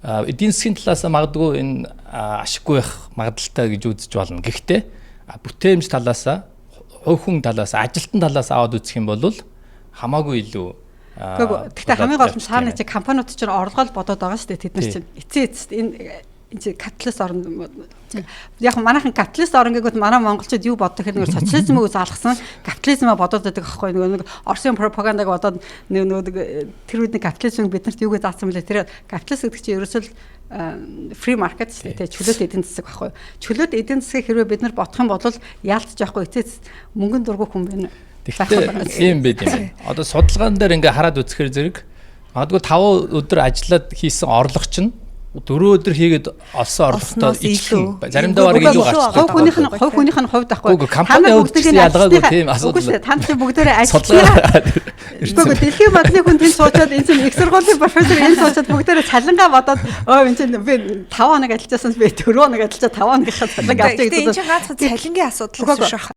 Эдийн засгийн талаас магадгүй энэ ашиггүй байх магадлалтай гэж үзэж болно. Гэхдээ бүтээмж талаас, хувь хүн талаас, ажилтан талаас аваад үзэх юм бол хамаагүй илүү. Гэхдээ хамгийн гол нь цаана чи компаниуд чинь орлогоо бодоод байгаа шүү дээ. Тэд нар чинь эцсийн эцэст энэ чи капиталист орн, яг манайхан капиталист орн гээгүүт манай монголчууд юу боддог гэхээр нэг социализмыг залгасан капитализмаа бодоод байдаг аахгүй, нөгөө нэг Оросын пропагандаг бодоод нөгөө тэр үед нэг капитализм биднэрт юугээ заасан бэлээ. Тэр капиталист гэдэг чинь ерөөсөө free market шүү дээ, чөлөөт эдийн засаг байхгүй. Чөлөөт эдийн засгийг хэрвээ бид нар бодох юм бол яалтж яахгүй, эцэс мөнгөн дургүй хүн байна. Тэгэхдээ ийм байд юм. Одоо судалгаан дээр ингээ хараад үзэхээр зэрэг магадгүй 5 өдөр ажиллаад хийсэн орлого чинь 4 өдөр хийгээд олсон орлоготой ижилхэн, заримдаа бараг илүү гарч. Хувь хүнийх нь хувьд ахгүй. Компани хувьд ч ялгаагүй тийм асуудал. Үгүй шүү. Та нар бүгдээрээ ажиллаа. Үгүй, Дэлхийн банкны хүн тэнд суучаад, энэ чинь их сургуулийн профессор энэ суучаад, бүгдээрээ цалингаа бодоод, өө, энэ чинь би 5 хоног ажиллажсэн, би 4 хоног ажиллачаа 5 хоногийнхаа цалинг авчих гэдэг. Энэ чинь ганцхан цалингийн асуудал биш байх.